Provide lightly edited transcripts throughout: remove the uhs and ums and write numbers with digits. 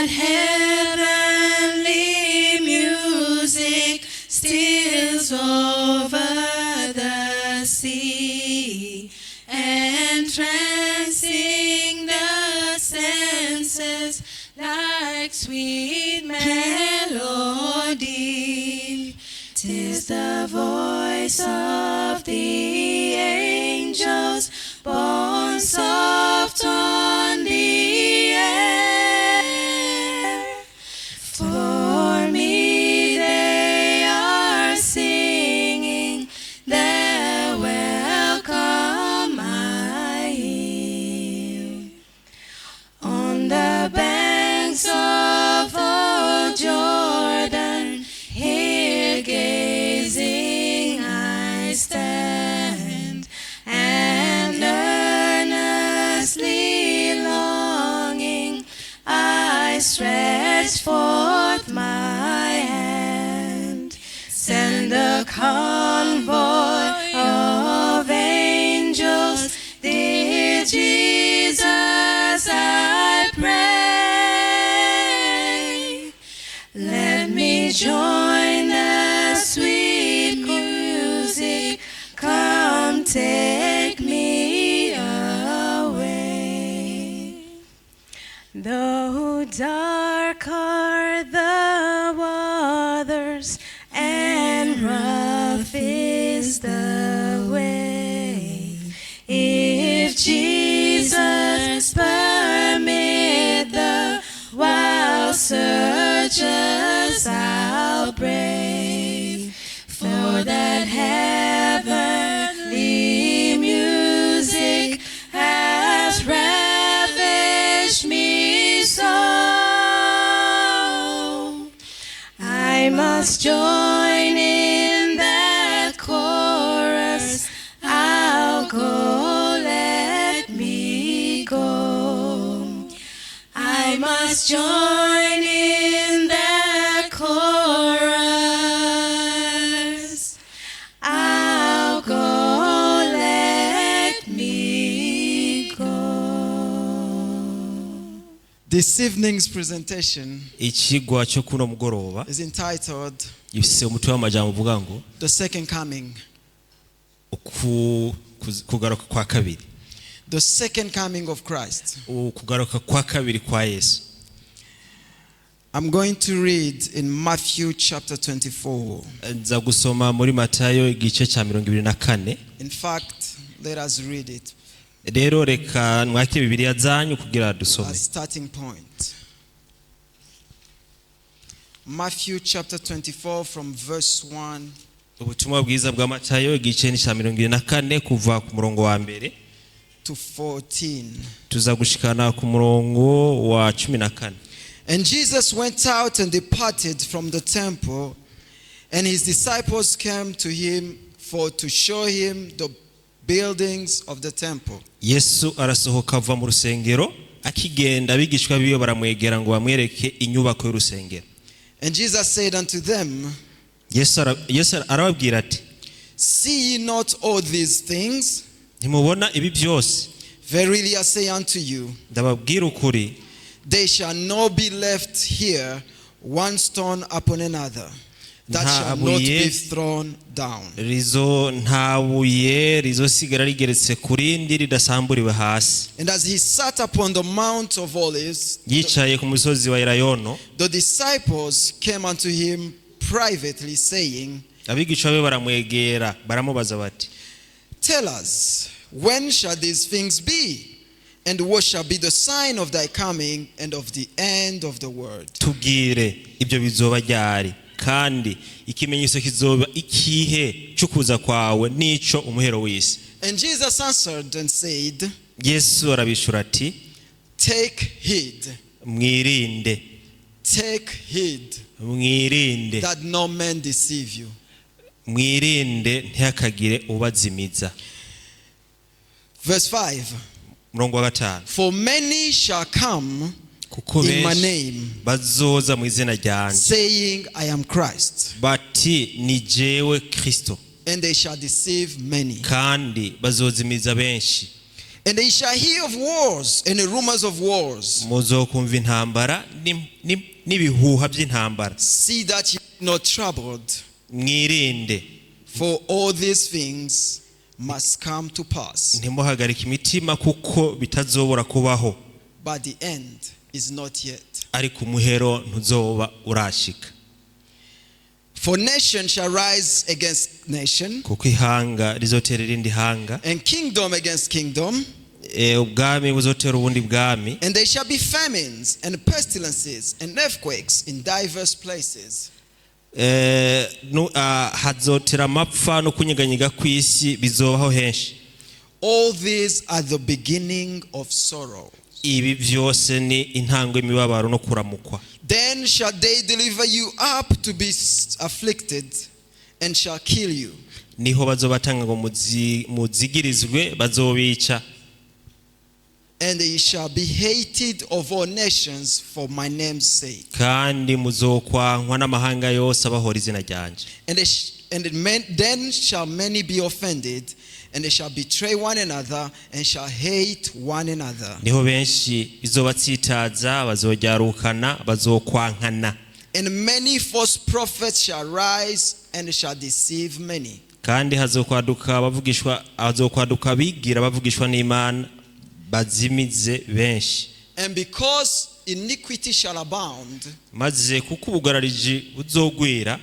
That heavenly music steals over the sea, entrancing the senses like sweet melody. 'Tis the voice of the angels, borne soft on the air. For me they are singing their welcome I hear. On the banks of the Jordan, here gazing I stand, and earnestly longing I stretch forth my hand. Send a convoy of angels, dear Jesus, I pray. Let me join the sweet music. Come take me away. Though dark are the waters and rough is the way, if Jesus permit, the wild surges I'll brave. For that heavenly music has ravished me so. I must join in that chorus. I'll go, let me go. I must join in that chorus. I'll go, let me go. This evening's presentation Ikigwa cyo kuno mugoroba is entitled gifise umutwe w'amajambo uvuga ngo The Second Coming. Kugaruka kwa kabiri. The Second Coming of Christ. Kugaruka kwa kabiri kwa Yesu. I'm going to read in Matthew chapter 24. Nza gusoma muri Matayo igice cya 24. In fact, let us read it Rero reka mwake Bibiliya zanyu kugira dusome. As starting point. Matthew chapter 24 from verse 1 Ubutumwa bwiza bwa Matayo igice ni cya 24 kuva ku murongo wa mbere to 14. Tuza gushikana ku murongo wa 14. And Jesus went out and departed from the temple, and his disciples came to him for to show him the buildings of the temple. Yesu arasohoka ava mu rusengero akigenda abigishwa biwe baramwegera ngo bamwereke inyubako y'urusengero. And Jesus said unto them, Yesu arababwira ati "See ye not all these things? Ntimubona ibi byose? Verily I say unto you, Ndababwira ukuri there shall not be left here one stone upon another that Nta shall not buye be thrown down." rizo nta buye rizosigara rigeretse ku rindi ridasamburiwe hasi. And as he sat upon the Mount of Olives, Yicaye ku musozi wa Elayono the disciples came unto him privately, saying, abigishwa be baramwegera baramubaza bati "Tell us, when shall these things be? And what shall be the sign of thy coming and of the end of the world?" Tubwire ibyo bizoba ryari kandi ikimenyetso kizoba ikihe cyo kuza kwawe n'ico umuhero w'isi? And Jesus answered and said, Yesu arabishura ati "Take heed, Mwirinde take heed mwirinde that no man deceive you." Mwirinde ntihakagire ubazimiza. Verse 5. Murongo wa gatanu. For many shall come Kuko in my benshi name, bazoza mu izina ryanje saying, 'I am Christ,' bati ni jewe Kristo and they shall deceive many. kandi bazozimiza benshi. And they shall hear of wars and the rumors of wars. Muzokumva intambara n'ibihuha by'intambara. See that ye be not troubled, Mwirinde, for all these things must come to pass. ntimuhagarike imitima, kuko bitazobora kubaho, But the end is not yet. ariko umuhero ntuzoba urashika. For nation shall rise against nation, Kuko ihanga rizotera irindi hanga, and kingdom against kingdom, ubwami buzotera ubundi bwami, and there shall be famines and pestilences and earthquakes in diverse places. Hazotera amapfa no kunyeganyega kw'isi, bizobaho henshi. All these are the beginning of sorrow. Ibi byose ni intango y'imibabaro no kuramukwa. Then shall they deliver you up to be afflicted, and shall kill you. Niho bazobatanga ngo muzigirizwe, bazobica. And ye shall be hated of all nations for my name's sake. Kandi muzokwankwa n'amahanga yose abahora izina ryanje. And, they sh- and the men, then shall many be offended, and they shall betray one another, and shall hate one another. Niho benshi bizobatsitaza, bazoryarukana, bazokwankana. And many false prophets shall rise and shall deceive many. Kandi hazokwaduka abavugishwa, hazokwaduka abigira abavugishwa n'Imana, bazimize benshi. And because iniquity shall abound, Maze kuko ubugarariji buzogwira,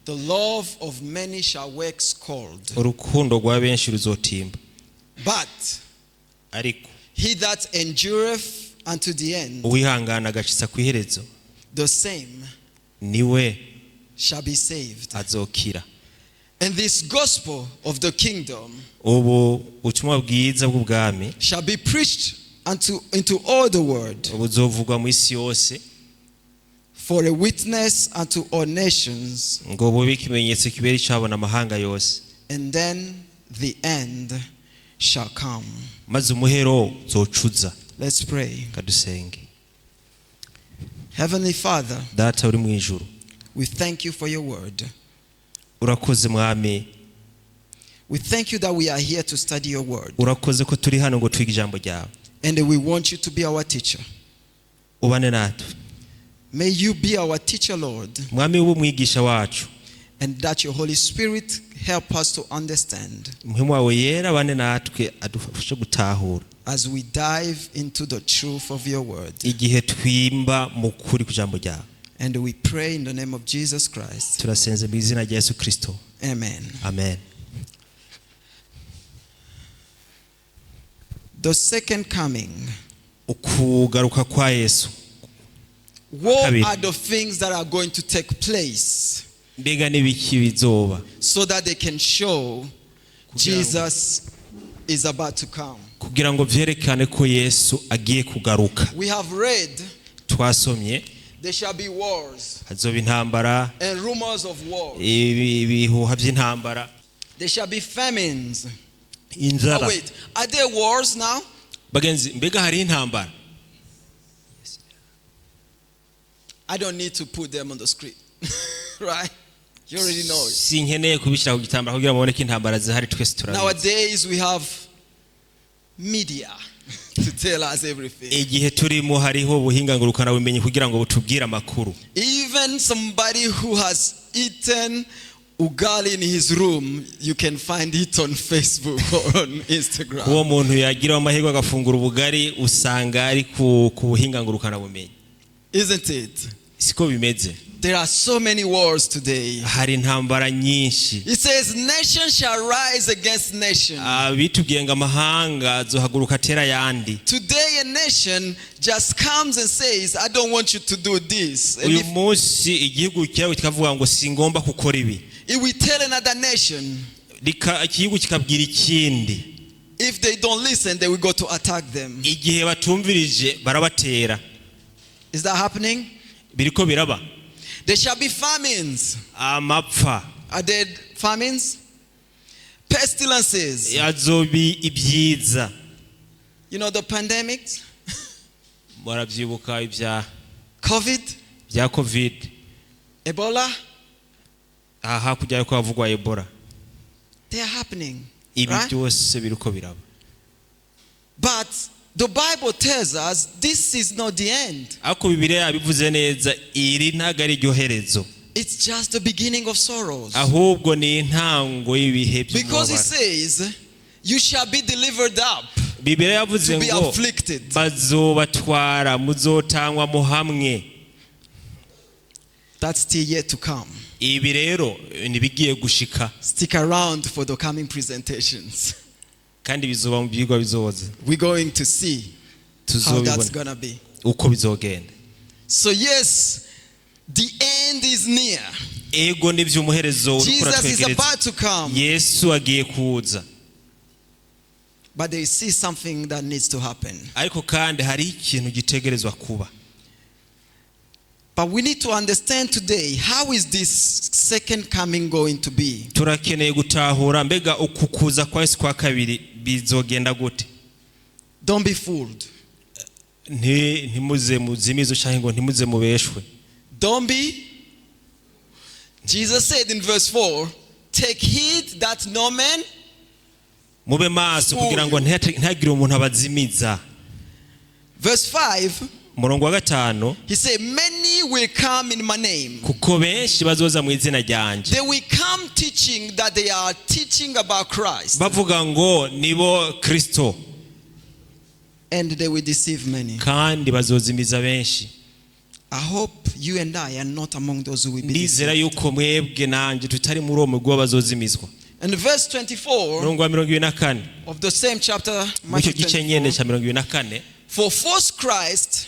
the love of many shall wax cold. urukundo rwa benshi ruzotimba. But Ariko he that endureth unto the end, uwihangana agashitsa ku iherezo, the same niwe shall be saved. azokira. And this gospel of the kingdom Ubu butumwa bwiza bw'ubwami shall be preached into all the world buzovugwa mu isi yose for a witness unto all nations, ngo bube ikimenyetso kibera icabona amahanga yose, and then the end shall come. Maze umuhero uzocuza. Let's pray. Kadusenge. Heavenly Father, Data uri mu ijuru, we thank you for your word. Urakoze Mwami. We thank you that we are here to study your word. Urakoze ko turi hano ngo twige ijambo ryawe. And we want you to be our teacher. Ubane natwe. May you be our teacher, Lord, Mwami, ube umwigisha wacu, and that your Holy Spirit help us to understand Mpwemu wawe yera abane natwe adufashe gutahura as we dive into the truth of your word. igihe twimba mu kuri ku ijambo ryawe. And we pray in the name of Jesus Christ. Turasenze mu izina rya Yesu Kirisito. Amen. Amen. The second coming. Ukugaruka kwa Yesu. What Kabiri. are the things that are going to take place Mbega n'ibiki bizoba so that they can show Jesus is about to come? Kugira ngo vyerekane ko Yesu agiye kugaruka? We have read Twasomye there shall be wars hazoba intambara, and rumors of wars. ibihuha by'intambara. There shall be famines. Inzara. Oh, wait, are there wars now? Bagenzi, mbega hari intambara? I don't need to put them on the screen, right? You already know it. Sinkeneye kubishyira ku gitambara kugira ngo mubone ko intambara zihari, twese turabizi. Nowadays, we have media to tell us everything. Igihe turimo hariho ubuhinga ngurukanabumenyi kugira ngo butubwire amakuru. Even somebody who has eaten ugali in his room, you can find it on Facebook or on Instagram. Uwo muntu yagira amahirwe agafungura ubugari, usanga ari ku buhinga ngurukanabumenyi. Isn't it? Siko bimeze? There are so many wars today. Hari intambara nyinshi. It says, "Nation shall rise against nation." Bitubwiye ngo amahanga azohaguruka atera ayandi. Today, a nation just comes and says, "I don't want you to do this." And Uyu if munsi igihugu kirabo kikavuga ngo singomba gukora ibi. it will tell another nation, Igihugu kikabwira ikindi. If they don't listen, they will go to attack them. Igihe batumvirije barabatera. Is that happening? Biriko biraba? There shall be famines. Amapfa. Are there famines? Pestilences. Azobi ibyiza. You know the pandemics? Murabyibuka ibya COVID? bya COVID? Ebola? Aha hakurya yuko havugwa Ebola. They are happening. Ibi Right? byose biriko biraba. But the Bible tells us this is not the end. Ariko Bibiliya yabivuze neza, iri ntabwo ari iryo herezo. It's just the beginning of sorrows. Ahubwo ni intango y'ibihe Because it by'umubabaro. says, "You shall be delivered up Bibiliya yavuze to be ngo afflicted." bazobatwara, muzotangwa mu hamwe. That's still yet to come. Ibi rero ntibigiye gushika. Stick around for the coming presentations. Kandi bizoba mu byigwa bizoza. We're going to see how that's Tuzobibona going to be. Uko bizogenda. So, yes, the end is near. Ego nivyo, umuherezo uriko Jesus is uratwegereza. about to come. Yesu agiye kuza. But they see something that needs to happen. Ariko kandi hari ikintu gitegerezwa kuba. But we need to understand today, how is this second coming going to be? Turakeneye gutahura, mbega uku kuza kwa Yesu kwa kabiri bizogenda gute? Don't be fooled. Ntimuze muzimizo cyangwa ngo ntimuze mubeshwe. Don't be. Jesus said in verse 4, "Take heed that no man." Mube maso kugira ngo ntihagire umuntu abazimiza. Verse 5, Umurongo wa 5, he said, "Many will come in my name." kuko benshi bazoza mu izina ryanje, They will come teaching that they are teaching about Christ, bavuga ngo nibo Kristo, and they will deceive many. Kandi bazozimiza benshi. I hope you and I are not among those who will be Ndizera deceived. yuko mwebwe nanjye tutari muri uwo mugwi w'abazozimizwa. And verse 24 Umurongo wa 24 of the same chapter, muri icyo Matthew gice nyene 24, cya 24, for false Christ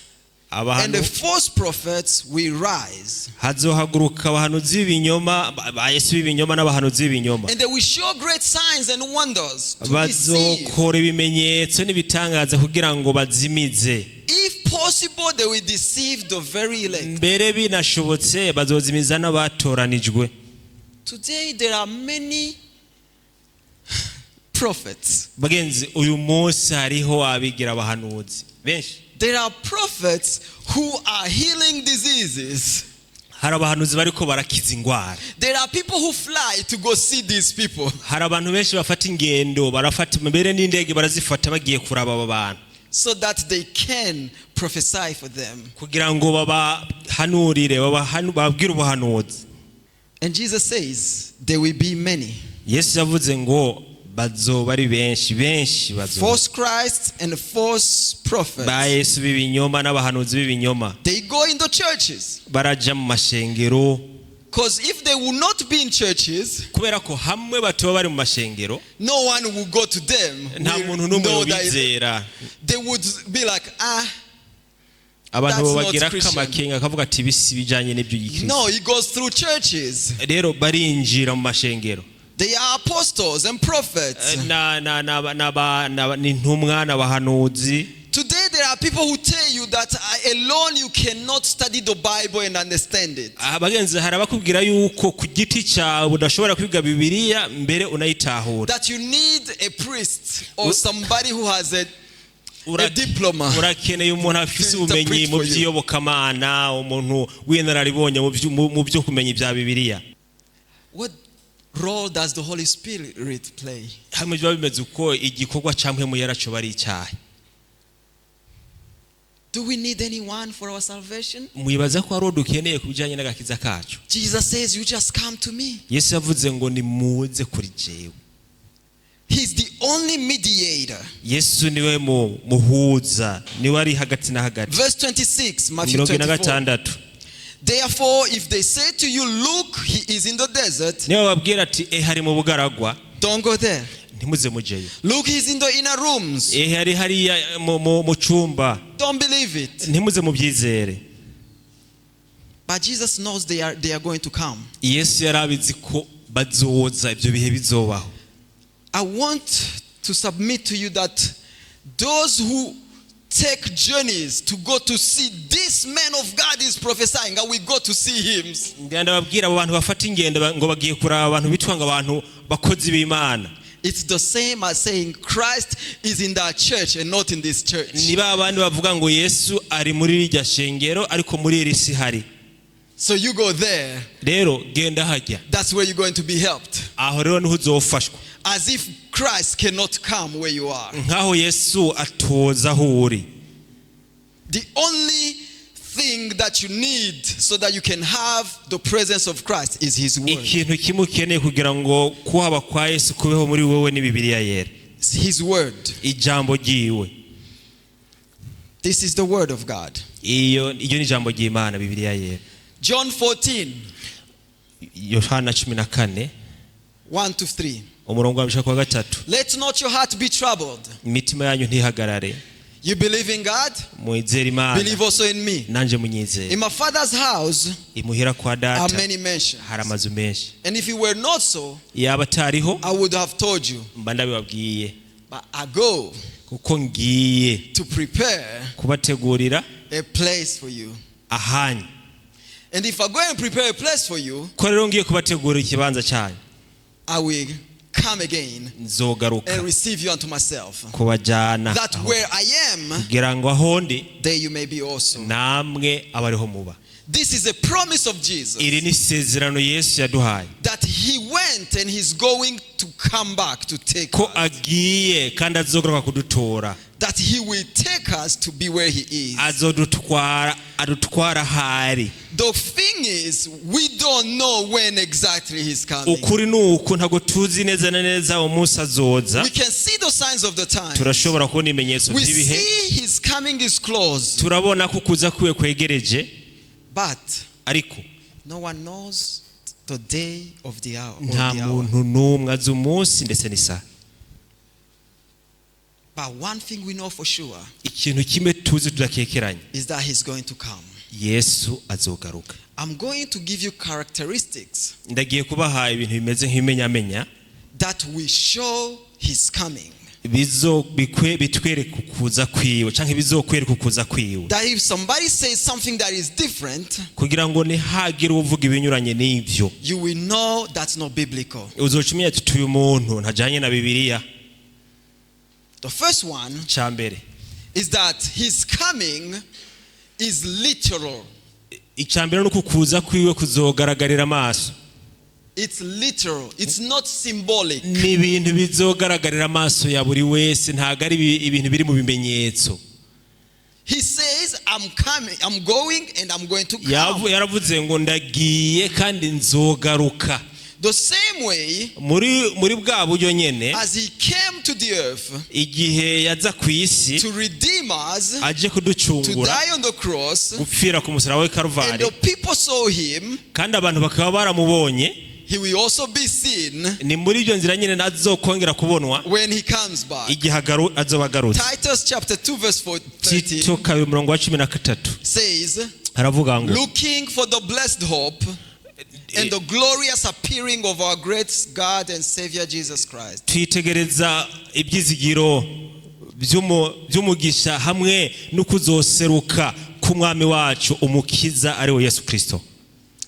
and abantu the false prophets will rise. Hazohaguruka abahanuzi b'ibinyoma ba Yesu b'ibinyoma n'abahanuzi b'ibinyoma. And they will show great signs and wonders to deceive. Bazokora ibimenyetso n'ibitangaza kugira ngo bazimize. If possible, they will deceive the very elect. Mbere binashobotse bazozimiza n'abatoranijwe. Today, there are many prophets. Bagenzi, uyu munsi hariho abigira abahanuzi benshi. There are prophets who are healing diseases. Hari abahanuzi bariko barakiza ingwara. There are people who fly to go see these people Hari abantu benshi bafata ingendo, barafata mbere n'indege barazifata bagiye kuraba aba bantu so that they can prophesy for them. Kugira ngo babahanurire, bababwire ubuhanuzi. And Jesus says, there will be many. Yesu yavuze ngo bazoba ari benshi, benshi bazoba False Christs and false prophets. Ba Yesu b'ibinyoma n'abahanuzi b'ibinyoma. They go in the churches. Baraja mu mashengero. Because if they will not be in churches, Kubera ko hamwe batoba bari mu mashengero, no one will go to them. Nta Will muntu n'umwe know that ubizera. they would be like, "Ah, Abantu that's not babagira Christian." kamakenga akavuga ati bisi bijanye n'ibyo gikristo. No, he goes through churches. Rero barinjira mu mashengero. They are apostles and prophets. Ni intumwa n'abahanuzi. Today, there are people who tell you that alone you cannot study the Bible and understand it. Ah, bagenzi, hari abakubwira yuko ku giti cyawe udashobora kwiga Bibiliya mbere unayitahura. That you need a priest or somebody who has a diploma. Urakeneye umuntu afise To ubumenyi interpret mu for you. by'iyobokamana, umuntu w'inararibonye mu byo kumenya ibya Bibiliya. What role does the Holy Spirit play? Hamwe biba bimeze uko, igikorwa ca Mpwemu yaraco bari icyahe? Do we need anyone for our salvation? Mwibaza ko hari uwo dukeneye ku bijyanye n'agakiza kacu? Jesus says, "You just come to me." Yesu yavuze ngo nimuze kuri jewe. He's the only mediator. Yesu niwe muhuza, niwe ari hagati na hagati. Verse 26, Matthew Mirongo ine na 24. gatandatu. Therefore, if they say to you, "Look, he is in the desert," Niba bababwira ati ehe ari mu bugaragwa, don't go there. Ntimuze mujeyo. "Look, he's in the inner rooms." Ehe ari hariya mu cyumba, Don't believe it. Ntimuze mubyizere. But Jesus knows they are going to come. Yesu yari abizi ko bazoza, ibyo bihe bizobaho. I want to submit to you that those who take journeys to go to see this man of God is prophesying, and we go to see him. Ngira ndababwira abo bantu bafata ingendo ngo bagiye kuraba abantu bitwa ngo abantu bakozi b'Imana. It's the same as saying Christ is in that church and not in this church. Ni ba bandi bavuga ngo Yesu ari muri rirya shengero ariko muri iri si hari. So you go there, Rero genda hajya, that's where you're going to be helped. Aho rero niho uzofashwa. As if Christ Christ cannot come where you are. Nk'aho Yesu atoza aho uri. The only thing that you need so that you can have the presence of Christ is His Word. Ikintu kimwe ukeneye kugira ngo kuhaba kwa Yesu kubeho muri wowe ni Bibiliya Yera. It's His Word. Ijambo ryiwe. This is the Word of God. Iyo iryo ni ijambo ry'Imana, Bibiliya Yera. John 14, Yohana 14, 1 to 3. umurongo wa mbere kwa gatatu. Let not your heart be troubled. Imitima yanyu ntihagarare. You believe in God, Mwizere Imana, believe also in me. nanjye munyizere. In my Father's house Imuhira kwa are Data many mansions. hari amazu menshi. And if it were not so, Yaba atariho, I would have told you. mba ndabibabwiye. But I go Kuko ngiye to prepare kubategurira a place for you. ahanyu. And if I go and prepare a place for you, Ko rero ngiye kubategurira ikibanza cyanyu, I will come again nzogaruka and receive you unto myself. kubajyana That aho- where I am, kugira ngo aho ndi, there you may be also. namwe abariho muba. This is a promise of Jesus Iri ni isezerano Yesu yaduhaye, that he went and he's going to come back to take ko us. Agiye kandi azogaruka kudutora. That he will take us to be where he is. Azodutwara, adutwara ahari. The thing is, we don't know when exactly he's coming. Ukuri ni uku, ntabwo tuzi neza na neza umunsi azoza. We can see the signs of the time. Turashobora kubona ibimenyetso We by'ibihe. see his coming is close. Turabona ko kuza kwiwe kwegereje. But Ariko no one knows the day of the hour. Or nta the hour. muntu n'umwe azi umunsi ndetse n'isaha. But one thing we know for sure Ikintu kimwe tuzi tudakekeranya, is that he's going to come. Yesu azogaruka. I'm going to give you characteristics Ndagiye kubaha ibintu bimeze nk'ibimenyamenya that will show his coming. Bizo bikwe bitwereka ukuza kwiwe canke bizokwereka ukuza kwiwe. That if somebody says something that is different, Kugira ngo ntihagire uvuga ibinyuranye n'ivyo, you will know that's not biblical. uzoca umenya ati uyu muntu ntajanye na Bibiliya. The first one Ca mbere, is that his coming is literal. Ica mbere ni uko ukuza kwiwe kuzogaragarira amaso. It's literal. It's not symbolic. Ni ibintu bizogaragarira amaso ya buri wese, ntabwo ari ibintu biri mu bimenyetso. He says, "I'm coming, I'm going, and I'm going to come." Yaravuze ngo ndagiye kandi nzogaruka. The same way Muri bwa buryo nyene, as he came to the earth igihe yaza ku isi to redeem us, aje to kuducungura, die on the cross, gupfira ku musaraba w'i and Karuvari, the people saw him, kandi abantu bakaba baramubonye, he will also be seen ni muri ibyo nzira nyine nazokongera kubonwa when he comes back. igihe azoba agarutse. Titus chapter 2, verse 4, 13 Tito 2 umurongo wa 13 says, haravuga ngo, "Looking for the blessed hope and the glorious appearing of our great God and Savior Jesus Christ." Twitegereza ibyizigiro by'umugisha hamwe no kuzoseruka k'umwami wacu umukiza ari we Yesu Kirisito.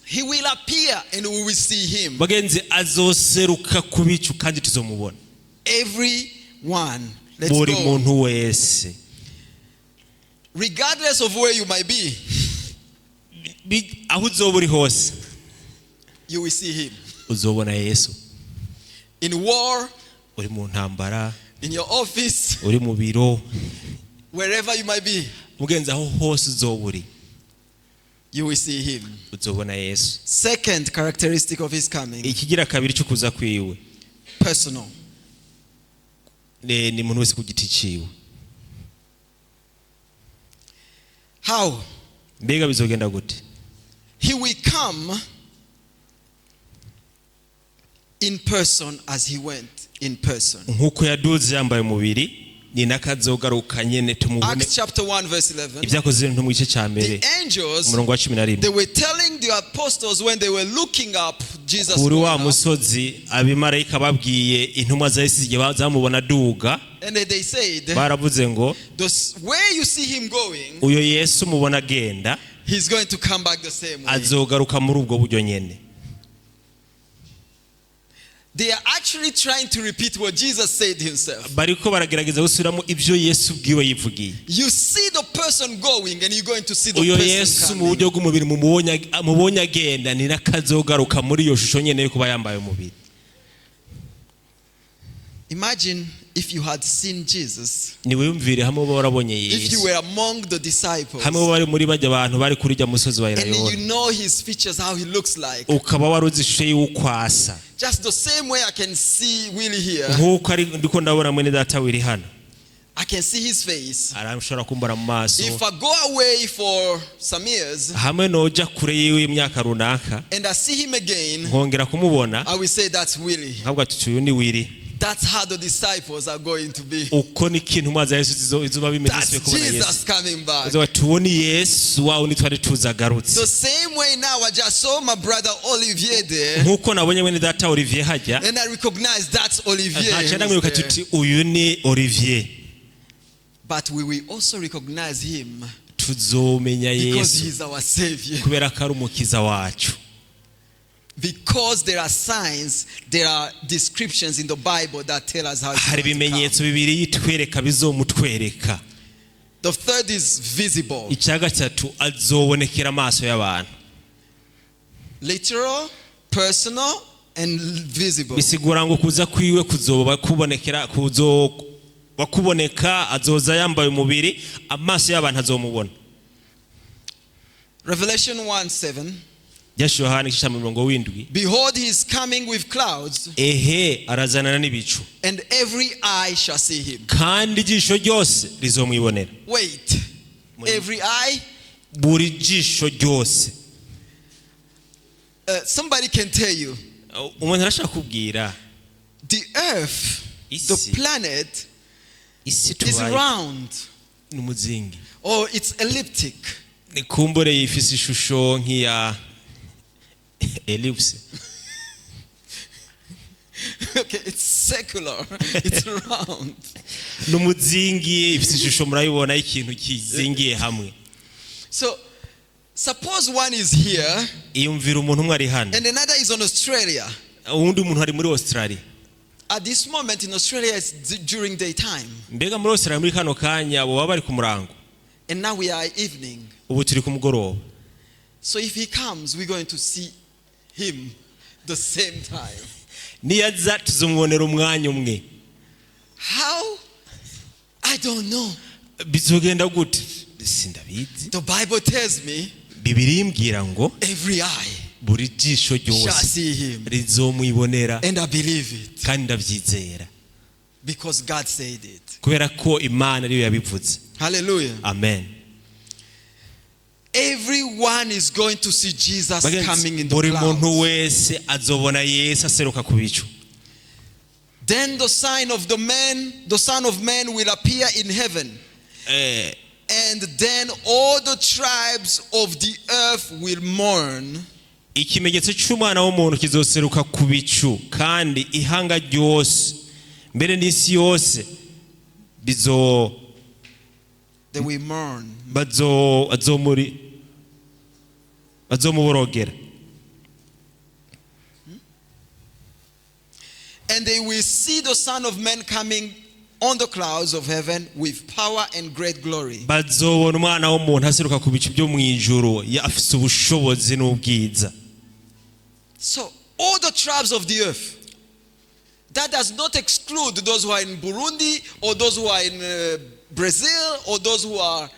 He will appear and we will see him. Bagenzi, azoseruka ku bicu kandi tuzomubona. Everyone. Let's Buri go. Muntu wese. Regardless of where you might be, Aho uzoba uri hose, you will see him. Uzobona Yesu. In war, Uri mu ntambara, in your office, uri mu biro, wherever you might be, mugenzi, aho hose uzoba uri, you will see him. Uzobona Yesu. Second characteristic of his coming, Ikigira kabiri cyo kuza kwiwe, personal. ni umuntu wese ku giti ciwe. How? Mbega bizogenda gute? He will come in person as he went in person. Nk'uko yaduze yambaye umubiri, ni nako azogaruka nyene tumubone. Acts chapter 1, verse 11. Ibyakozwe mu gice cya mbere, The angels, umurongo wa 11. they were telling the apostles when they were looking up Jesus Kuri wa going up, musozi, abimarayika babwiye intumwa za Yesu igihe zamubona aduga, and then they said, baravuze ngo, "The way you see him going, uyo Yesu mubona agenda, he's going to come back the same way." azogaruka muri ubwo buryo nyene. They are actually trying to repeat what Jesus said himself. Bariko baragerageza gusubiramo ibyo Yesu ubwiwe yivugiye. You see the person going, and you're going to see the Uyo person Yesu mu coming. buryo bw'umubiri mubonye agenda, ni nako azogaruka muri iyo shusho nyene yo kuba yambaye umubiri. Imagine if you had seen Jesus, Niwiyumvire hamwe uba warabonye if you Yesu, were among the disciples, hamwe bari muri bajya abantu bari kuri ujya musozi wa and you Elayono, know his features, how he looks like. Ukaba wari uzi ishusho y'uko asa. Just the same way I can see Willie here, Nk'uko ari ndiko ndabona mwene data wiri hano, I can see his face. arashobora kumbara mu maso. If I go away for some years Hamwe noja kure yiwe imyaka runaka, and I see him again, nkongera kumubona, I will say that's Willie. nkavuga ati uyu ni Wiri. That's how the disciples are going to be. Uko ni ikintu mazi ya Yesu izoba bimeze That's isubiye kubona Yesu. Jesus coming back. Uzoba tubone Yesu wa wundi twari tuzi agarutse. The same way now, I just saw my brother Olivier there, Nk'uko nabonye mwene data Olivier hajya, and I recognize that's Olivier ntaca who's ndamwibuka there. tuti uyu ni Olivier. But we will also recognize him Tuzomenya because Yesu he's our Savior. kubera ko ari umukiza wacu. Because there are signs, there are descriptions in the Bible that tell us how it's Hari going to come. ibimenyetso bibiri yitwereka bizomutwereka. The third is visible. Icya gatatu, azobonekera amaso y'abantu. Literal, personal, and visible. Bisigura ngo kuza kwiwe kuzoba kubonekera, kuzoba kuboneka, azoza yambaye umubiri, amaso y'abantu azomubona. Revelation 1:7. Byashiwe Yohana igice cya 70. Behold, he is coming with clouds, Ehe, arazanana n'ibicu, and every eye shall see him. Kandi ijisho ryose rizomwibonera. Wait. Every eye? Buri jisho ryose. Somebody can tell you. Umuntu arashaka kubwira. The earth, the Isi. Planet, Isi is tubaye round n'umuzingi, or it's elliptic. Ni kumbure yifise ishusho nk'iya ellipse. Okay, it's secular. It's round. N'umuzingi, ifise ishusho murayibona y'ikintu kizingiye hamwe. So, suppose one is here Iyumvira umuntu umwe ari hano, and another is on Australia. Uwundi muntu ari muri Australia. At this moment in Australia, it's during daytime. Mbega muri Australia muri kano kanya baba bari ku murango? And now we are evening. Ubu turi ku mugoroba. So if he comes, we're going to see him the same time. Niyaza tuzomubonera umwanya umwe. How? I don't know. Bizogenda gute? Sindabizi. The Bible tells me Bibiliya imbwira ngo every eye buri jisho shall ryose see him. rizomwibonera. And I believe it Kandi ndabyizera because God said it. Kubera ko Imana ariyo yabivuze. Hallelujah. Amen. Everyone is going to see Jesus Bagenzi, coming in the buri muntu clouds. Wese azobona Yesu aseruka ku bicu. Then the sign of the man, the Son of Man will appear in heaven. And then all the tribes of the earth will mourn. Ikimenyetso cy'umwana w'umuntu kizoseruka ku bicu, kandi ihanga ryose mbere n'isi yose bizo They will mourn. Bazo bazomuri bazomuborogera. And they will see the Son of Man coming on the clouds of heaven with power and great glory. Bazobona umwana w'umuntu aseruka ku bicu byo mu ijuru afise ubushobozi n'ubwiza. So, all the tribes of the earth. That does not exclude those who are in Burundi or those who are in Brazil or those who are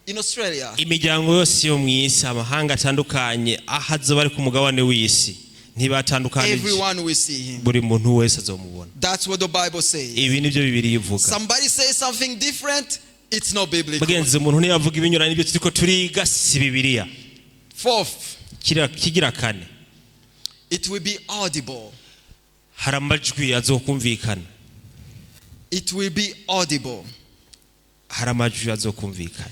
in Australia. Imiryango yose yo mu isi, amahanga atandukanye aho azoba ari ku mugabane w'isi, ntibatandukanije. Everyone will see him. Buri muntu wese azomubona. That's what the Bible says. Ibi nibyo Bibiliya ivuga. Somebody says something different, it's not biblical. Bagenzi, umuntu ntiyavuga ibinyuranye n'ibyo turiko turiga, si Bibiliya. Fourth, Kigira kane, it will be audible. Hari amajwi azokumvikana. It will be audible. Hari amajwi azokumvikana.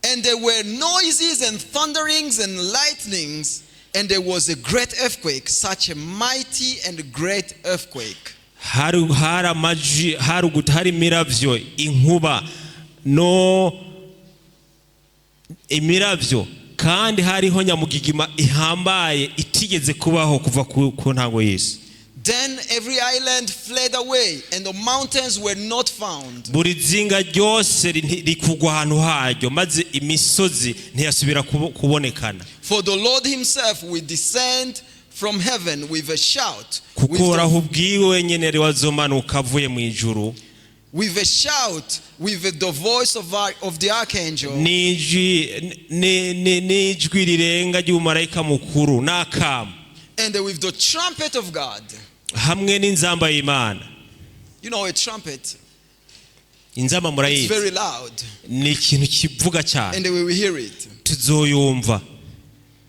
And there were noises and thunderings and lightnings, and there was a great earthquake, such a mighty and great earthquake. Hari amajwi, hari imiravyo, inkuba no imiravyo, kandi hariho nyamugigima ihambaye itigeze kubaho kuva ku ntango y'isi. Then every island fled away, and the mountains were not found. Buri zinga ryose rikugwa ahantu haryo, maze imisozi ntiyasubira kubonekana. For the Lord himself will descend from heaven with a shout, Kuko with the Uhoraho ubwiwe wenyine ari we azomanuka avuye mu ijuru with a shout, with the voice of the archangel, n'ijwi rirenga ry'umumarayika mukuru n'akamo and with the trumpet of God. Hamwe n'inzamba y'Imana. You know, a trumpet Inzamba is murayizi very loud, ni ikintu kivuga cyane and we will hear it. Tuzoyumva.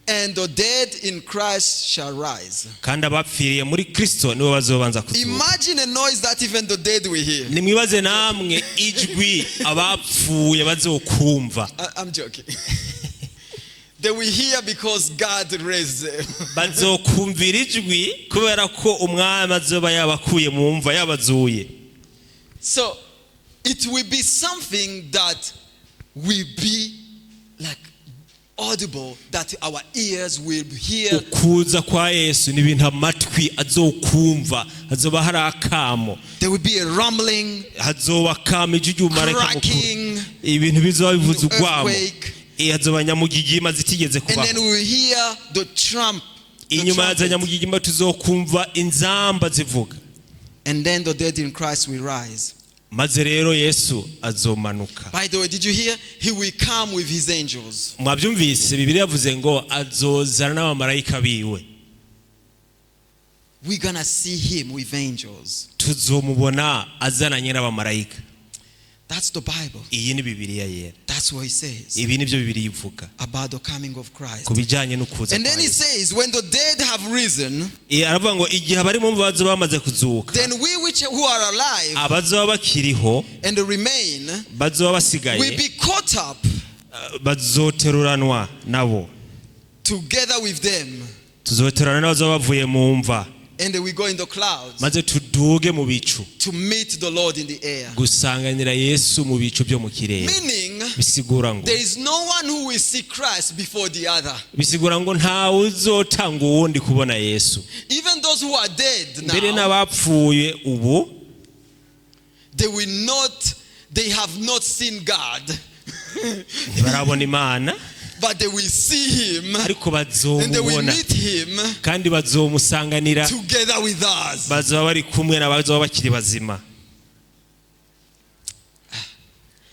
And the dead in Christ shall rise. Kandi abapfiriye muri Kristo nibo bazobanza kuzuka. Imagine a noise that even the dead will hear. Nimwibaze namwe ijwi abapfuye bazokumva. I'm joking. They will hear because God raised them. Bazokumvira ijwi kubera ko umwami azoba yabakuye mu mva yabazuye. So it will be something that will be like audible, that our ears will hear. Ukuza kwa Yesu ni ibintu amatwi azokumva hazoba hari akamo. There will be a rumbling, Hazoba akamo ijwi ry'umumarayika mukuru cracking, ibintu bizoba bivuze urwamo. earthquake. Hazoba nyamugigima zitigeze And kubaho. then we will hear the trump. The Inyuma ya za trumpet. nyamugigima tuzokumva inzamba zivuga. And then the dead in Christ will rise. Maze rero Yesu azomanuka. By the way, did you hear? He will come with his angels. Mwabyumvise Bibiliya yavuze ngo azozana n'abamarayika biwe. We're going to see him with angels. Tuzomubona azananye n'abamarayika. That's the Bible. Iyi ni Bibiliya yera. That's what he says Ibi nibyo Bibiliya ivuga about the coming of Christ. ku bijyanye n'ukuza And kwa then he Yesu. says, when the dead have risen, Aravuga ngo igihe abari mu mva bazoba bamaze kuzuka then we which who are alive abazoba bakiriho and remain bazoba basigaye will be caught up bazoteruranwa nabo together with them, tuzoterurana n'abazoba bavuye mu mva and we go in the clouds maze tuduge mu bicu to meet the Lord in the air. Gusanganira Yesu mu bicu byo mu kirere. Meaning, Bisigura ngo there is no one who will see Christ before the other. Bisigura ngo ntawe uzotanga uwundi kubona Yesu. Even those who are dead Mbere now, n'abapfuye ubu they will not, they have not seen God, ntibarabona Imana but they will see him ariko and they will bazomubona meet him kandi bazomusanganira together with us. bazoba bari kumwe n'abazoba bakiri bazima.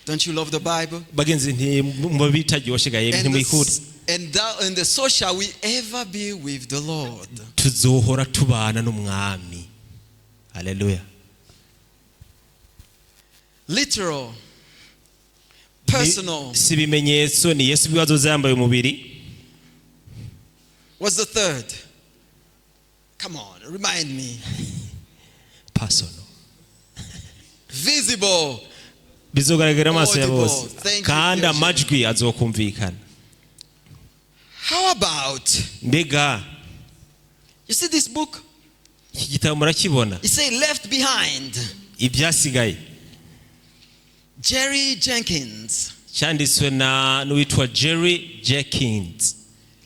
Don't you love the Bible? Bagenzi ntimubitaryoshe gaye And ntimwikure the, and, that, and the so shall we ever be with the Lord. Tuzohora tubana n'umwami haleluya. Literal, personal. Si ibimenyetso ni Yesu ubwe azoza yambaye umubiri. What's the third? Come on, remind me. Personal. Visible. Bizogaragara amaso ya Audible. bose Thank you, kandi Theogene. amajwi azokumvikana. How about, Mbega you see this book? Iki gitabo murakibona? It say Left Behind. Ibyasigaye. Jerry Jenkins. Cyanditswe na n'uwitwa Jerry Jenkins.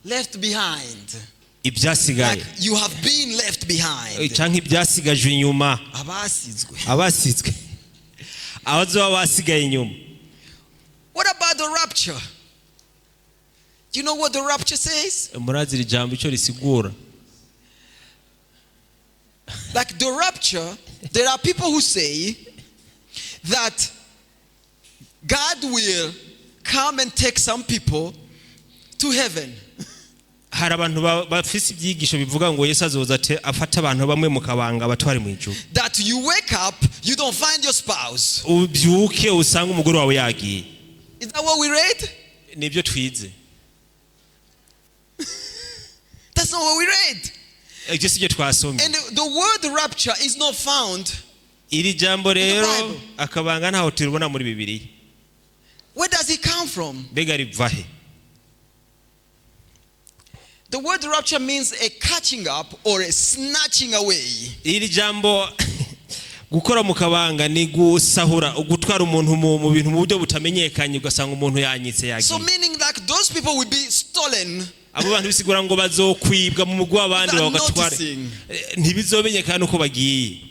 Left Behind. Ibyasigaye. Like you have been left behind. Cyangwa ibyasigajwe inyuma. Abasizwe. Abasizwe abazoba basigaye inyuma. What about the rapture? Do you know what the rapture says? Murazi iri jambo icyo risigura? Like the rapture, there are people who say that God will come and take some people to heaven. Hari abantu ba- bafise ibyigisho bivuga ngo Yesu azoza ate- afate abantu bamwe mu kabanga abatware mu ijuru. That you wake up, you don't find your spouse. Ubyuke usange umugore wawe yagiye. Is that what we read? Nibyo twize? That's not what we read. Ibyo si byo twasomye. And the word rapture is not found. Iri jambo rero Bible. Akabanga ntaho turibona muri Bibiliya. Where does it come from? Mbega riva he? The word rapture means a catching up or a snatching away. Iri jambo gukora mu kabanga ni gusahura gutwara umuntu mu mu bintu mu buryo butamenyekanye ugasanga umuntu yanyitse So yagiye. meaning like those people will be stolen Abo bantu bisigura ngo bazokwibwa mu mugwi w'abandi without bagatware noticing. Ntibizomenyekana uko bagiye.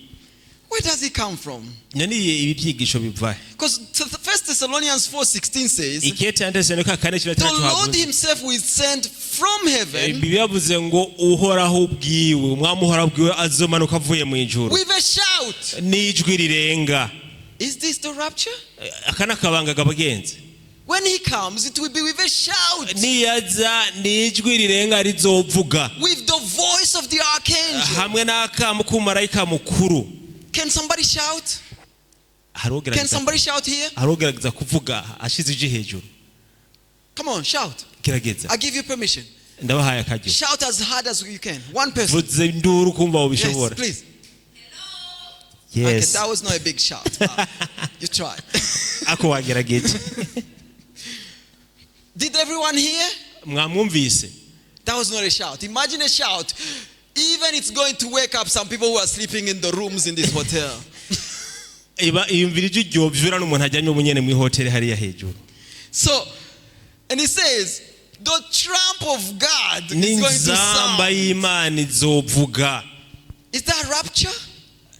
Where does it come from? None ibi byigisho biva he? Because First Thessalonians 4:16 says, Ikete yanditse ka kane cumi na "The gatandatu Lord havuze himself will send from heaven Bibiliya yavuze ngo Uhoraho ubwiwe, umwami Uhoraho ubwiwe azomanuka avuye mu ijuru with a shout. n'ijwi rirenga. Is this the rapture? Aka ni akabanga kabagenzi. When he comes, it will be with a shout, Niyaza n'ijwi rirenga rizovuga with the voice of the archangel. hamwe n'akamu k'umumarayika mukuru. Can somebody shout? Hari Can ugerageza somebody shout here? hari ugerageza kuvuga ashize ijwi hejuru. Come on, shout. Gerageza. I give you permission. Ndabahaye akaryo. Shout as hard as you can. One person. Vuze induru kumva Yes, wabishobora. please. Okay, Yes. that was not a big shout. You tried. Ako wagerageje. Did everyone hear? Mwamwumvise? That was not a shout. Imagine a shout. Even it's going to wake up some people who are sleeping in the rooms in this hotel. Iba iyumvira ijwi ryovyura n'umuntu ajyanye ubunyene mu ihoteli hariya hejuru. So, and he says, the trump of God is going to N'inzamba sound. y'Imana izovuga. Is that rapture?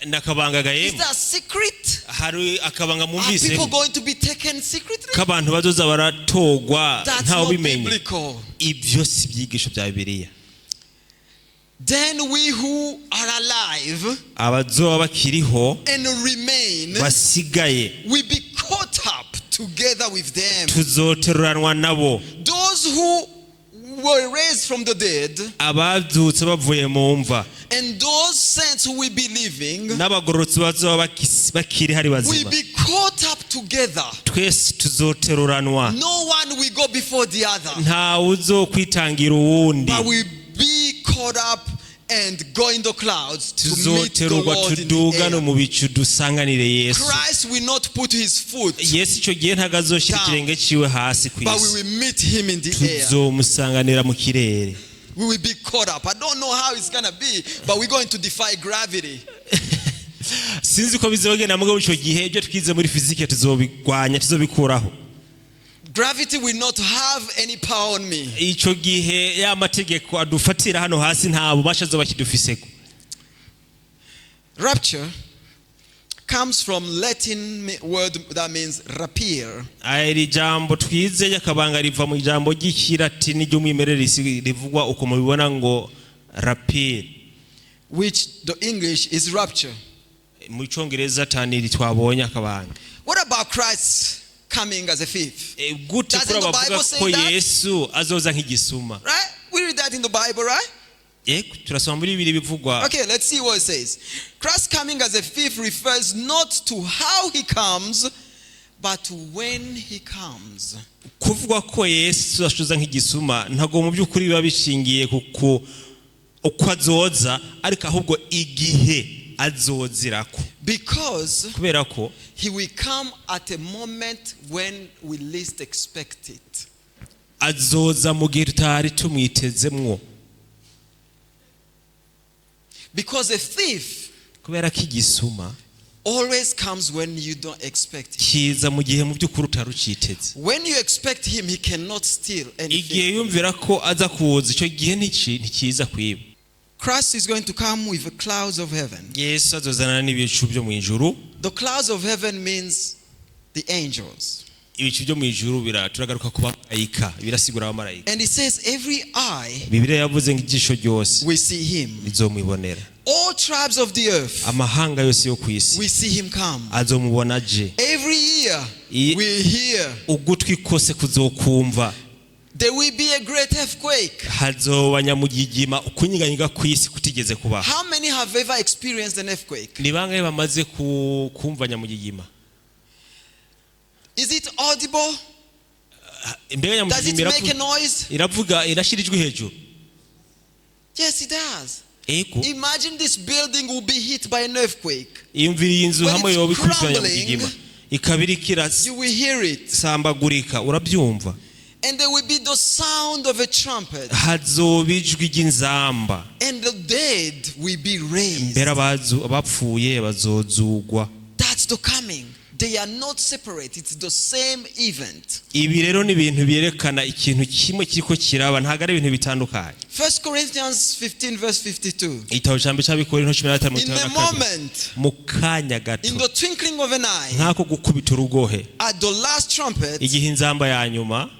N'akabanga Is gahemu. that secret? Hari akabanga Are mwumvise people going to be taken secretly? k'abantu bazoza baratogwa That's ntawe not ubimenye. biblical. Ibyo si ibyigisho bya Bibiliya. Then we who are alive Abazoba bakiriho and remain basigaye will be caught up together with them. tuzoteruranwa nabo. Those who were raised from the dead Ababyutse bavuye mu mva and those saints who will be living n'abagororotsi bazoba bakiri hari will bazima be caught up together. twese tuzoteruranwa. No one will go before the other, Ntawe uzokwitangira uwundi. but will be caught up and go in the clouds to meet the Tuzoterurwa Lord in the tudugane air. mu bicu dusanganire Yesu. Christ will not put his foot, Yesu icyo gihe ntabwo azoshyira ikirenge ciwe hasi ku but we isi, will meet him in the air. tuzomusanganira mu kirere. We will be caught up. I don't know how it's going to be, but we're going to defy gravity. Sinzi ko bizogenda mugabo icyo gihe ibyo twize muri fizike tuzobigwanya, tuzobikuraho. Gravity will not have any power on me. Icyo gihe ya mategeko adufatira hano hasi nta bubasha azoba akidufiseko. Rapture comes from Latin word that means rapire. Iri jambo twize ry'akabanga riva mu ijambo ry'ikilatini ry'umwimerere rivugwa uko mubibona ngo rapire, which the English is rapture. Mu cyongereza taniri twabonye akabanga. What about Christ coming as a thief? Gute Doesn't kuri the abavuga Bible say ko that? Yesu azoza nk'igisuma? Right? We read that in the Bible, right? Yego, turasoma muri bibiri bivugwa. Okay, let's see what it says. Christ coming as a thief refers not to how he comes, but to when he comes. Kuvuga ko Yesu ashoza nk'igisuma ntabwo mu by'ukuri biba bishingiye ku uko azoza, ariko ahubwo igihe azozirako. Because Kubera ko he will come at a moment when we least expect it. azoza mu gihe tutari tumwitezemwo. Because a thief Kubera ko igisuma always comes when you don't expect him. kiza mu gihe mu by'ukuri utari uciteze. When you expect him, he cannot steal Igihe anything. yumvira ko aza kuza, icyo gihe ntikiza kwiba. Christ is going to come with the clouds of heaven. Yesu azozana n'ibicu byo mu ijuru. The clouds of heaven means the angels. Ibicu byo mu ijuru turagaruka ku bamarayika, birasigura abamarayika. And it says every eye Bibiliya yavuze ngo ijisho ryose will see him. rizomwibonera. All tribes of the earth Amahanga yose yo ku isi will see him come. azomubona aje. Every ear will hear. Ugutwi kose kuzokumva. There will be a great earthquake. Hazoba nyamugigima, ukunyiganyiga ku isi kutigeze kubaho. How many have ever experienced an earthquake? Ni bangahe bamaze kumva nyamugigima? Is it audible? Mbega Does it nyamugigima make a noise? iravuga, irashyira ijwi hejuru? Yes, it does. Ego. Imagine this building will be hit by an earthquake. Iyumvira iyi nzu When hamwe it's yoba ikubiswe na crumbling, nyamugigima ikaba iriko You will hear it. irasambagurika, urabyumva. And there will be the sound of a trumpet. Hazoba ijwi ry'inzamba. And the dead will be raised. Mbere abapfuye bazozugwa. That's the coming. They are not separate. It's the same event. Ibi rero ni ibintu byerekana ikintu kimwe kiriko kiraba, ntabwo ari ibintu bitandukanye. 1 Corinthians 15 verse 52. Igitabo cya mbere cy'Abakorinto cumi na gatanu In mirongo the itanu na kabiri. moment, Mu kanya gato, in the twinkling of an eye, nk'ako gukubita urugohe, at the last trumpet, igihe inzamba ya nyuma,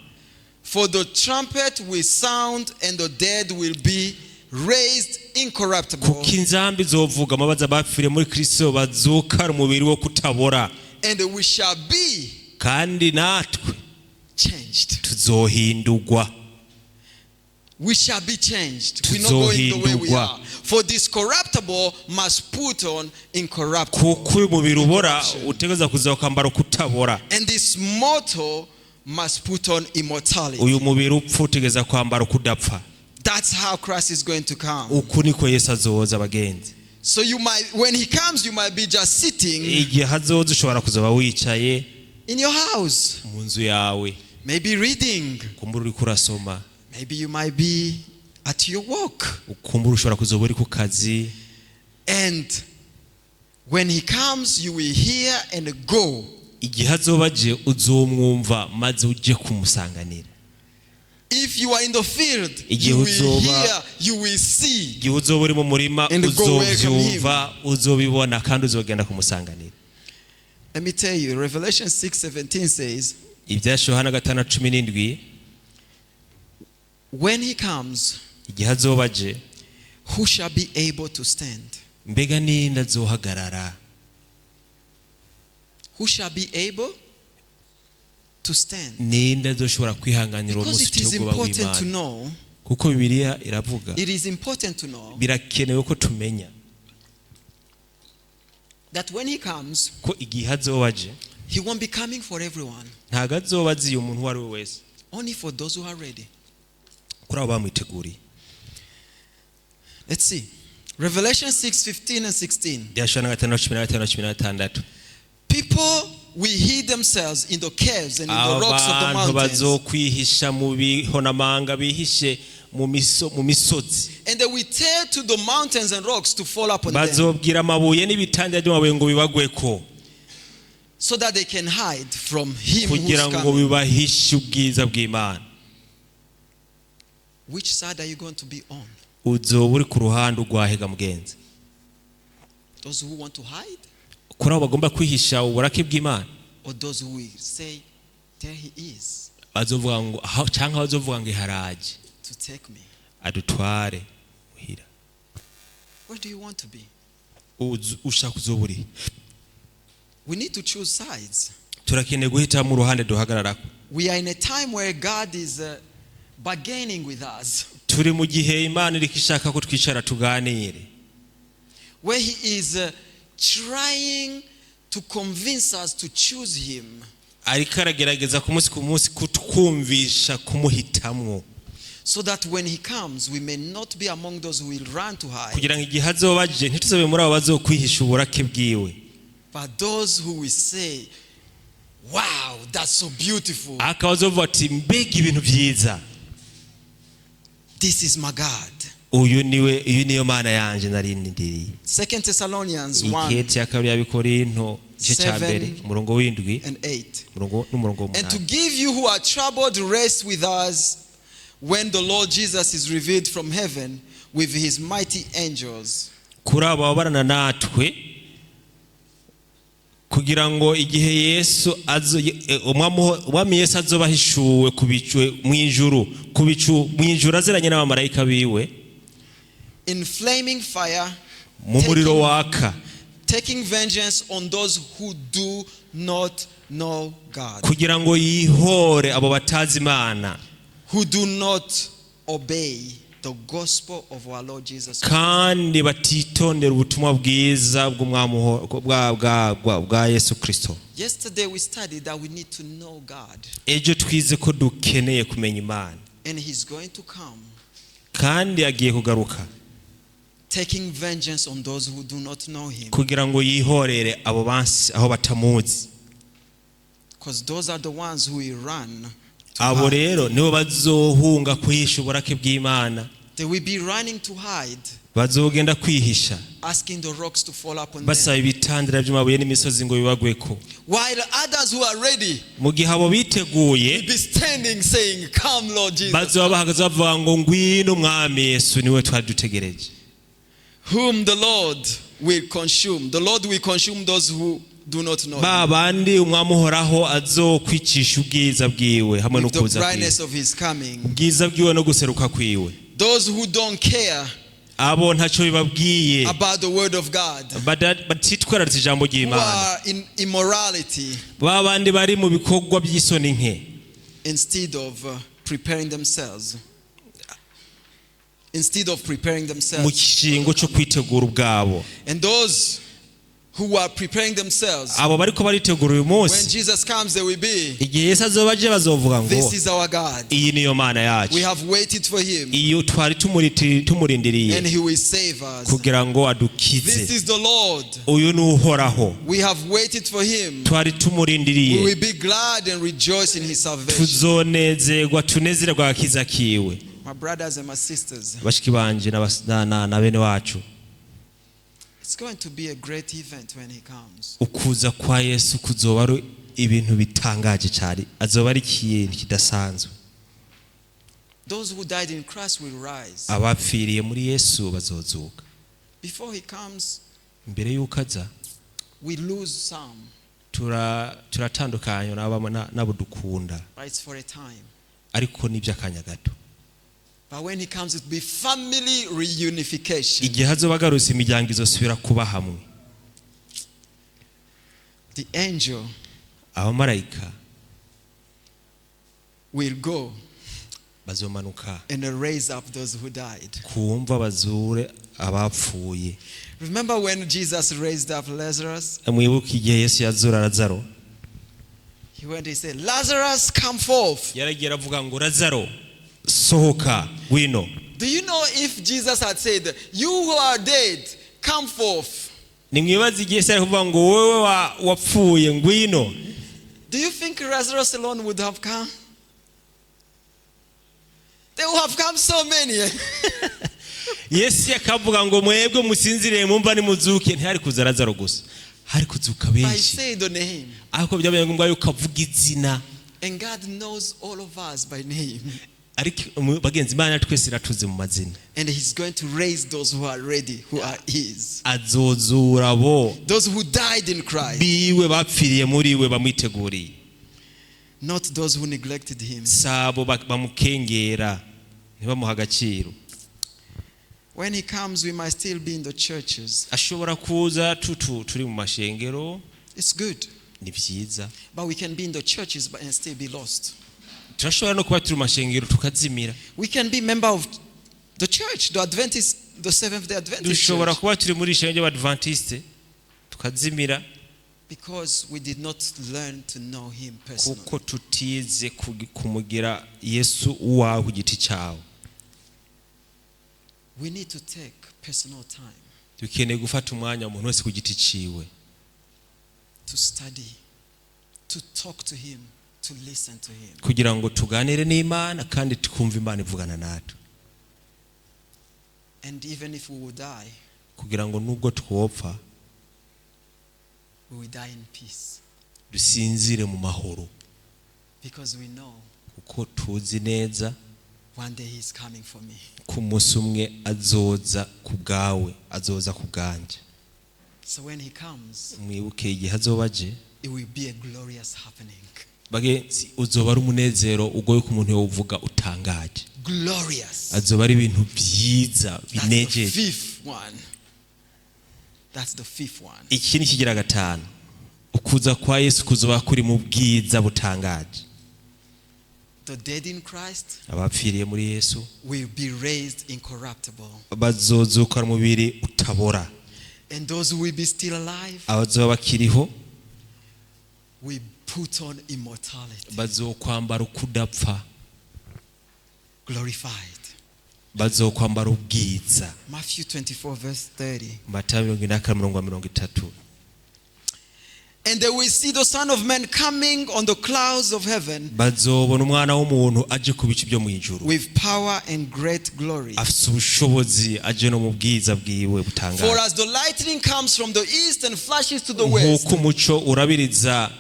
For the trumpet will sound and the dead will be raised incorruptible, Kuko inzamba izovuga, amabaza bapfiriye muri Kristo bazukara umubiri wo kutabora, and we shall be kandi natwe changed. Tuzohindurwa. We shall be changed. We're not going the way we Tuzohindurwa. are. For this corruptible must put on incorruptible. Kuko uyu mubiri ubora utegereza kuza kwambara kutabora. And this mortal must put on immortality. Uyu mubiri upfa utegereza kwambara kudapfa. That's how Christ is going to come. Uku niko Yesu azoza, abagenzi. So you might, when he comes, you might be just sitting Igihe hazoza ushobora kuzoba wicaye in your house, mu nzu yawe, maybe reading, kumbura uriko urasoma, maybe you might be at your work. Ukumbura ushobora kuzoba uri ku kazi. And when he comes, you will hear and go. Igihe azoba aje uzomwumva maze uje kumusanganira. If you are in the field, Igihe you will hear, you will see. Igihe uzoba uri mu murima, And go welcome him. uzovyumva, uzobibona kandi uzogenda kumusanganira. Let me tell you, Revelation 6:17 says, Ibyahishuwe Yohana 6:17, when he comes, igihe azoba aje, who shall be able to stand? Mbega ninde azohagarara? Who shall be able to stand? Ninde azoshobora kwihanganira uwo Because munsi it is uteye ubwoba important to w'Imana? Know, Kuko Bibiliya iravuga, it is important to know birakenewe ko tumenya that when he comes, ko igihe azoba aje, he won't be coming for everyone, ntabwo azoba aziye umuntu uwo ari we wese, only for those who are ready. Kuri abo bamwiteguriye. Let's see. Revelation 6:15 and 16. Ibyahishuwe Yohana 5:15 na 16. People will hid themselves in the caves and in the rocks of the Abantu mountains. Bazokwihisha mu bihonamanga, bihishe mu misozi. And they will tear to the mountains and rocks to fall upon them Bazobwira amabuye n'ibitanda by'amabuye ngo bibagweko, so that they can hide from him who's kugira ngo coming. bibahishe ubwiza bw'Imana. Which side are you going to be on? Uzoba uri ku ruhande urwahega, mugenzi? Those who want to hide Kuri abo bagomba kwihisha uburake bw'Imana, or those who will say, "There he is bazovuga ngo cyangwa bazovuga ngo iharaje to take me"? Adutware muhira? Where do you want to be? Ushaka uzoba uri? We need to choose sides. Turakeneye guhitamo uruhande duhagararako. We are in a time where God is bargaining with us, Turi mu gihe Imana iriko ishaka ko twicara tuganire, where He is trying to convince us to choose Him ariko aragerageza ku munsi ku munsi kutwumvisha kumuhitamwo, so that when He comes, we may not be among those who will run to hide, kugira ngo igihe azoba aje ntituzobe muri abo bazokwihisha uburake bwiwe, but those who will say, "Wow, that's so beautiful. akaba azovuga ati mbega ibintu byiza, This is my God." uyu niwe, uyu niyo Mana yanje narindiriye. Second Thessalonians 1 Ikete ya kabiri y'Abikorinto, igice cya 7 mbere, umurongo w'indwi and 8. umurongo n'umurongo And to w'umunani. Give you who are troubled rest with us when the Lord Jesus is revealed from heaven with his mighty angels. Kuri abo babarana natwe, kugira ngo igihe Yesu umwami Yesu azoba ahishuwe ku bicu mu ijuru, ku bicu mu ijuru, aziranye n'abamarayika biwe, In flaming fire, mu muriro waka, taking vengeance on those who do not know God, kugira ngo yihore abo batazi Imana, who do not obey the gospel of our Lord Jesus Christ. Kandi batitondera ubutumwa bwiza bw'umwami bwa Yesu Kirisito. Yesterday we studied that we need to know God, Ejo twize ko dukeneye kumenya Imana, and He's going to come kandi agiye kugaruka taking vengeance on those who do not know Him. Kugira ngo yihorere abo bansi aho batamuzi. Because those are the ones who will run to Abo hide. Rero nibo bazohunga kwihisha uburake bw'Imana. They will be running to hide, Bazogenda kwihisha, asking the rocks to fall upon them. Basaba ibitandira by'amabuye n'imisozi ngo bibagweko, While others who are ready mu gihe abo biteguye will be standing saying, "Come, Lord Jesus." bazoba bahagaze bavuga ngo ngwino Mwami Yesu, niwe twari dutegereje. Whom the Lord will consume. The Lord will consume those who do not know Ba him bandi umwami uhoraho azokwicisha ubwiza bwiwe hamwe with the n'ukuza kwiwe, brightness of his coming. ubwiza bwiwe no guseruka kwiwe. Those who don't care Abo ntacyo bibabwiye about the word of God, batitwararitse ijambo who ry'Imana, are in immorality ba bandi bari mu bikorwa by'isoni nke instead of preparing themselves. Instead of preparing mu themselves. kishingo cyo kwitegura ubwabo. And those who are preparing themselves, Abo bariko baritegura uyu when munsi, Jesus comes, they will be, igihe Yesu azoba aje bazovuga ngo "This is our God. iyi niyo Mana yacu, We have waited for him, iyo twari tumurindiriye and he will save us. kugira ngo adukize. This is the Lord. Uyu ni Uhoraho, We have waited for him. twari We tumurindiriye, will be glad and rejoice in his salvation." tuzonezerwa tunezerwa agakiza kiwe. My brothers and my sisters, Bashiki banje na bene wacu, it's going to be a great event when he comes. Ukuza kwa Yesu kuzoba ari ibintu bitangaje cyane, azoba ari ikintu kidasanzwe. Those who died in Christ will rise. Abapfiriye muri Yesu bazozuka. Before he comes, Mbere y'uko aza, we lose some, turatandukanye n'abo dukunda, but it's for a time. Ariko ni iby'akanya gato. But when he comes, it will be family reunification. Igihe azoba agarutse, imiryango izosubira kuba hamwe. The angel Abamarayika will go bazomanuka and raise up those who died. Kumva bazure abapfuye. Remember when Jesus raised up Lazarus? Mwibuke igihe Yesu yazura Lazaro? He went and said, "Lazarus, come forth." Yaragiye aravuga ngo Lazaro, sohoka ngwino. Do you know if Jesus had said, "You who are dead, come forth"? Nimwibaze igihe Yesu ari kuvuga ngo wowe wapfuye ngwino. Do you think Lazarus alone would have come? There would have come so many. Yesu yakavuga ngo mwebwe musinziriye mumva nimuzuke, ntihari kuza Lazaro gusa, hari kuzuka But he benshi. said the name. Ariko byabaye ngombwa yuko avuga izina. And God knows all of us by name. Ariko bagenzi, Imana twese iratuzi mu mazina. And he's going to raise those who are ready, who are his. Azozura abo Those who died in Christ, biwe bapfiriye muri we bamwiteguriye, not those who neglected him. Sabo bamukengera ntibamuhe agaciro. When he comes, we might still be in the churches. Ashobora kuza tutu turi mu mashengero. It's good. Ni byiza. But we can be in the churches and still be lost. Turashobora no kuba turi mu mashengero tukazimira. We can be member of the church, the Adventist, the Seventh Day Adventist Dushobora church, kuba turi muri ishengero ry'Abadventiste tukazimira, because we did not learn to know him personally. Kuko tutize kumugira Yesu uwawe ku giti cyawe. We need to take personal time Dukeneye gufata umwanya umuntu wese ku giti ciwe to study, to talk to him, to listen to him. Kugira ngo tuganire n'Imana kandi twumve Imana ivugana natwe. And even if we will die, Kugira ngo nubwo twopfa, we will die in peace dusinzire mu mahoro, because we know kuko tuzi neza one day he's coming for me. Ko umunsi umwe azoza ku bwawe, azoza ku bwanjye. So when he comes, Mwibuke igihe azoba aje, it will be a glorious happening. Bagenzi, uzoba ari umunezero ugoye ko umuntu yowuvuga utangaje. Glorious. Azoba ari ibintu byiza That's the binejeje. fifth one. That's the fifth one. Iki ni kigira gatanu, ukuza kwa Yesu kuzoba kuri mu bwiza butangaje. The dead in Christ Abapfiriye muri Yesu will be raised incorruptible. Bazozuka umubiri utabora. And those who will be still alive Abazoba bakiriho will put on immortality. Bazokwambara ukudapfa. Glorified. Bazokwambara ubwiza. Matthew 24, verse 30. Matayo 24 mirongo 30. And they will see the Son of Man coming on the clouds of heaven Bazobona umwana w'umuntu aje ku bicu byo mu ijuru with power and great glory. Afite ubushobozi, aje no mu bwiza bwiwe For butangaje. as the lightning comes from the east and flashes to the west, Nk'uko umuco urabiriza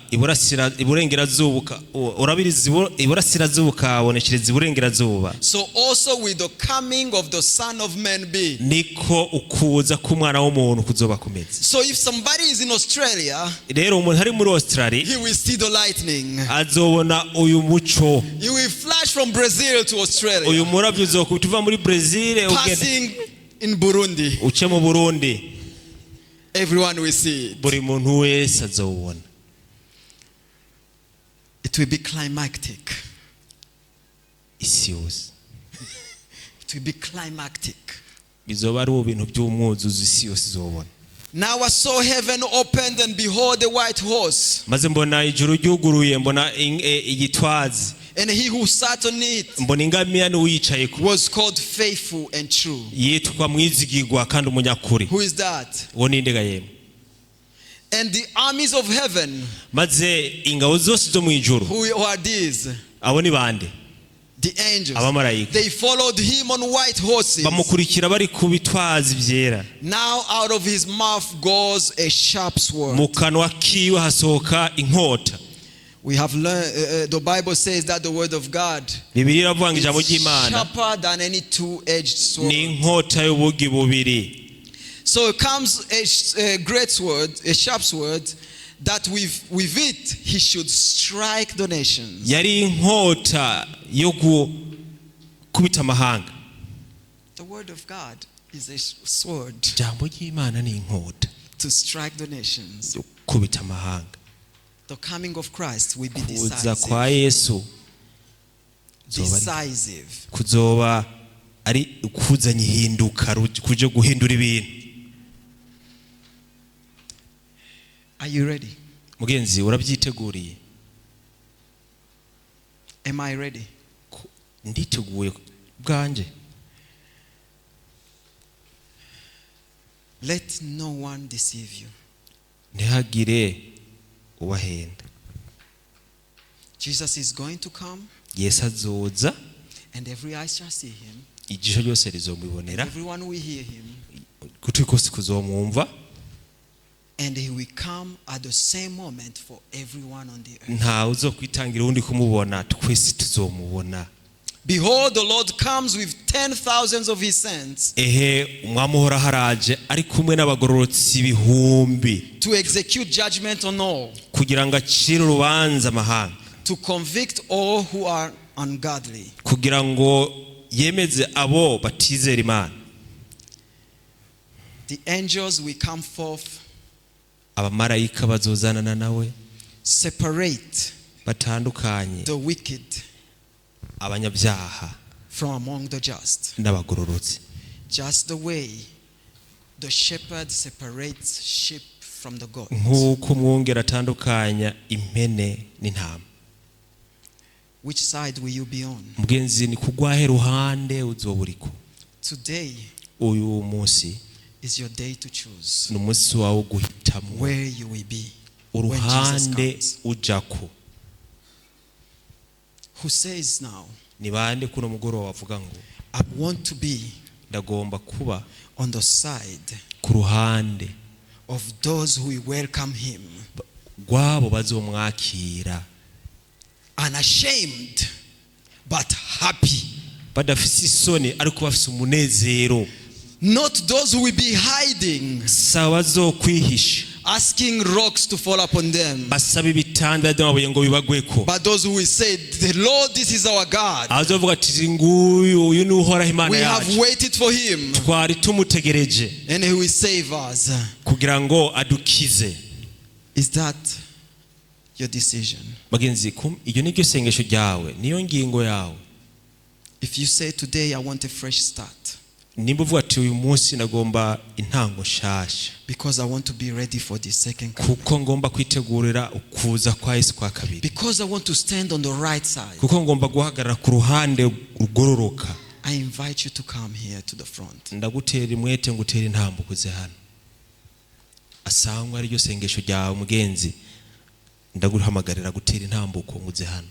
iburengerazuba urabiriza iburasirazuba ukaboneshereza iburengerazuba, so also will the coming of the Son of Man be. Niko ukuza k'umwana w'umuntu kuzoba kumeze. So if somebody is in Australia Rero Rero umuntu ari muri Australia he will see the lightning. Azobona uyu muco. He will flash from Brazil to Uyu Australia, murabyo uzokubita uva muri Brazil ugenda passing in Burundi. Uce mu Burundi. Everyone will see it. Buri muntu wese azowubona. It will be climactic. Isi yose. It will be climactic. Bizoba ari bintu by'umwuzuzo isi yose izobona. Now I saw heaven opened, and behold, a white horse. Maze mbona ijuru ryuguruye mbona igitwazi. And he who sat on it Mbona ingamiya n'uwicaye ku was called Faithful and True. Yitwa mwizigirwa kandi umunyakuri. Who is that? Uwo ni nde ga yemwe? And the armies of heaven, Maze ingabo zose zo mu ijuru. Who are these? Abo ni bande? The angels. Abamarayika. They followed him on white horses. Bamukurikira bari ku bitwazi byera. Now out of his mouth goes a sharp sword. Mu kanwa kiwe hasohoka inkota. We have learned, the Bible says that the word of God Bibiliya iravuga ngo ijambo is ry'Imana sharper than any two-edged sword. Ni inkota y'ubugi bubiri. So it comes a great sword, a sharp sword, that with it he should strike the nations. Yari inkota yo gukubita amahanga. The word of God is a sword Ijambo ry'Imana ni inkota to strike the nations. Yo gukubita amahanga. The coming of Christ will be Kuza kwa decisive. Yesu kuzoba Decisive. Kuzoba ari ukuzanya ihinduka kuje guhindura ibintu. Are you ready? Mugenzi urabyiteguriye? Am I ready? Nditeguye bwanje. Let no one deceive you. Ntihagire ubahenda. Jesus is going to come, Yesu azoza, and every eye shall see him. Ijisho ryose rizomubonera, Everyone will hear him. Gutwi kose kuzomwumva. And he will come at the same moment for everyone on the earth. Ntawe uzokwitangira uwundi kumubona twese tuzomubona. Behold, the Lord comes with ten thousands of his saints Ehe umwami uhoraho araje ari kumwe n'abagororotsi ibihumbi to execute judgment on all, kugira ngo acire urubanza amahanga, to convict all who are ungodly. Kugira ngo yemeze abo batizera Imana. The angels will come forth, Abamarayika bazozanana nawe, separate batandukanye the wicked abanyabyaha from among the just. N'abagororotsi. Just the way the shepherd separates sheep from the goats. Nk'uko umwungeri atandukanya impene n'intama. Which side will you be on? Mugenzi ni kugwahe ruhande uzoba uriko? Today Uyu munsi is your day to choose ni umunsi wawe wo guhitamo where you will be when Jesus uruhande comes. ujako. Who says now, Ni bande kuno mugoroba bavuga ngo I want to be ndagomba kuba on the side ku ruhande of those who will welcome him, rw'abo bazomwakira, unashamed but happy? Badafise isoni ariko bafise umunezero. Not those who will be hiding, Si abazokwihisha asking rocks to fall upon them, basaba ibitanda by'amabuye ngo bibagweko, but those who will say, The Lord, this is our God. abazovuga ati nguyu uyu ni uhoraho Imana We have yacu, waited for him, twari tumutegereje and he will save us. Kugira ngo adukize. Is that your decision? Bagenzi iryo ni ryo sengesho ryawe niyo ngingo yawe? If you say today, I want a fresh start Nimba uvuga ati uyu munsi nagomba intango nshasha because I want to be ready for the second coming, kuko ngomba kwitegurira ukuza kwa Yesu kwa kabiri, because I want to stand on the right side, kuko ngomba guhagarara ku ruhande rugororoka, I invite you to come here to the front. Ndagutera umwete ngo utere intambuko uze hano asangwa ariryo sengesho ryawe mugenzi ndaguhamagarira gutera intambuko ngo uze hano.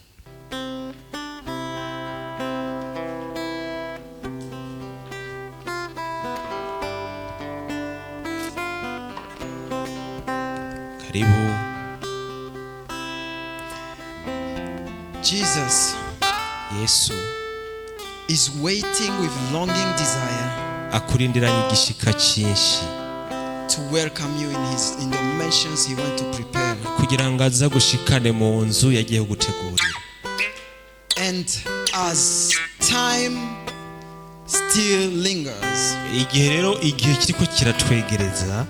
Karibu. Jesus Yesu is waiting with longing desire akurindiranye igishika cyinshi to To welcome you in the mansions he went to prepare. Kugira ngo aza gushikane mu nzu yagiye gutegurira. And as time still lingers, Igihe rero igihe kiriko kiratwegereza,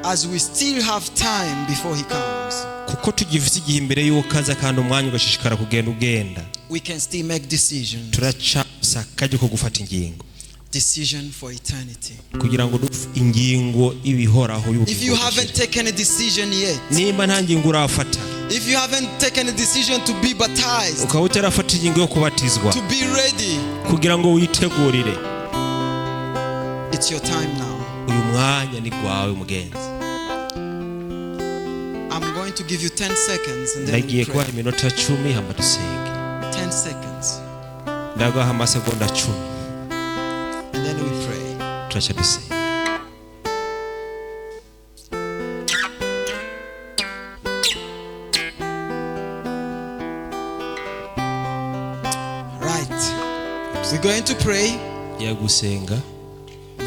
as we still have time before he comes, kuko tugifite igihe imbere y'uko aza kandi umwanya ugashishikara kugenda ugenda, we can still make decisions. Turacafise akaryo ko gufata ingingo. Decision for eternity. Kugira ngo dufate ingingo ibihoraho. If you haven't taken a decision yet, Nimba nta ngingo urafata, if you haven't taken a decision to be baptized, ukaba utarafata ingingo yo kubatizwa, to be ready, kugira ngo witegurire, it's your time now. Uyu mwanya ni gwawe mugenzi. I'm going to give you 10 seconds and then we Ndagiye pray. kubaha iminota 10 hama dusenge. 10 seconds Ndaguha amasegonda 10. And then we pray. Turaca dusenga. Right. We're going to pray. Tugiye gusenga.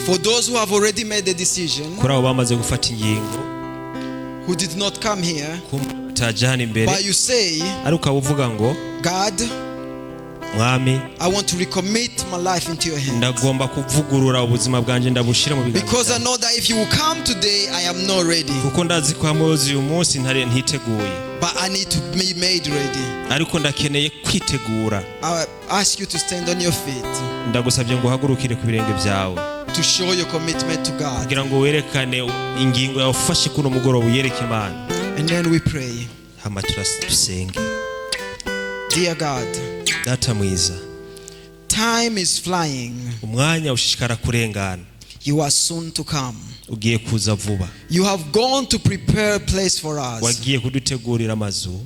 For those who have already made the decision, Kuri abo bamaze gufata ingingo, who did not come here, bataje hano imbere, but you say, ariko ukaba uvuga ngo, "God, Mwami, I want to recommit my life into your hands. ndagomba kuvugurura ubuzima bwanjye ndabushyira mu biganza Because I byawe. know that if you will come today, I am not ready. Kuko ndazi ko hamwe uyu munsi ntari ntiteguye, But I need to be made ready." ariko ndakeneye kwitegura. I ask you to stand on your feet Ndagusabye ngo uhagurukire ku birenge byawe to show your commitment to God. kugira ngo werekane ingingo yawe ufashe kuno mugoroba uyereke Imana. And then we pray. Hama dusenge. Dear God, Data mwiza, time is flying. Umwanya ushishikara kurengana. You are soon to come. Ugiye kuza vuba. You have gone to prepare a place for us. Wagiye kudutegurira amazu.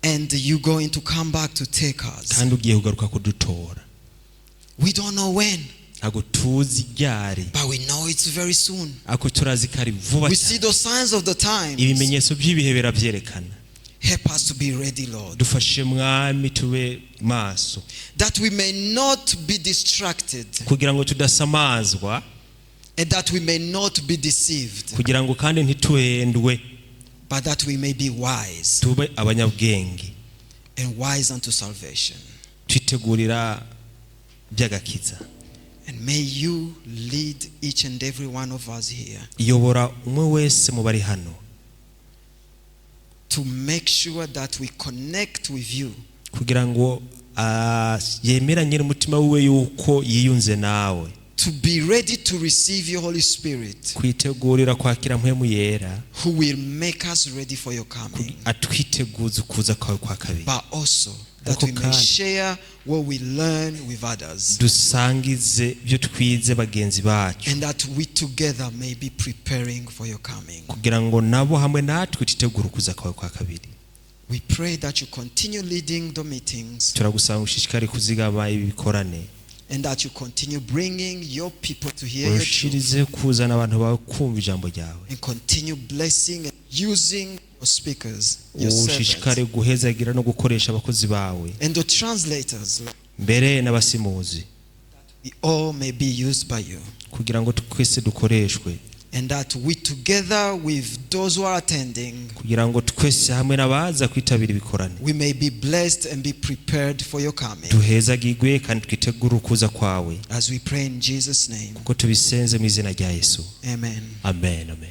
And you're going to come back to take us. Kandi ugiye kugaruka kudutora. We don't know when, Ntabwo tuzi ryari, but we know it's very soon. Ariko turazi ko ari vuba We see cyane. the signs of the times. Ibimenyetso by'ibihe birabyerekana. Help us to be ready, Lord, Dufashe Mwami tube maso, that we may not be distracted kugira ngo tudasamazwa, and that we may not be deceived, kugira ngo kandi ntituhendwe, but that we may be wise tube abanyabwenge and wise unto salvation. Twitegurira by'agakiza. And may you lead each and every one of us here Iyobora umwe wese mu bari hano to make sure that we connect with you kugira ngo yemeranye n'umutima wiwe yuko yiyunze nawe, to be ready to receive your Holy Spirit, kwitegurira kwakira Mpwemu Yera, who will make us ready for your coming, atwiteguza ukuza kwawe kwa kabiri, but also that we may Kandi share what we learn with others dusangize ibyo twize bagenzi bacu, and that we together may be preparing for your coming. Kugira ngo nabo hamwe natwe twitegure ukuza kwawe kwa kabiri. We pray that you continue leading the meetings Turagusaba ushishikare kuzigama ibi bikorane, and that you continue bringing your people to hear your truth urushirize kuzana abantu bawe kumva ijambo ryawe, and continue blessing and using your speakers, your servants, ushishikare guhezagira no gukoresha abakozi bawe, and the translators. Mbere n'abasimuzi, We all may be used by you. Kugira ngo twese dukoreshwe, And that we together with those who are attending, kugira ngo twese hamwe n'abaza kwitabira ibikorane, we may be blessed and be prepared for your coming. Duhezagirwe kandi twitegure ukuza kwawe. As we pray in Jesus' name. Kuko tubisenze mu izina rya Yesu. Amen. Amen, amen.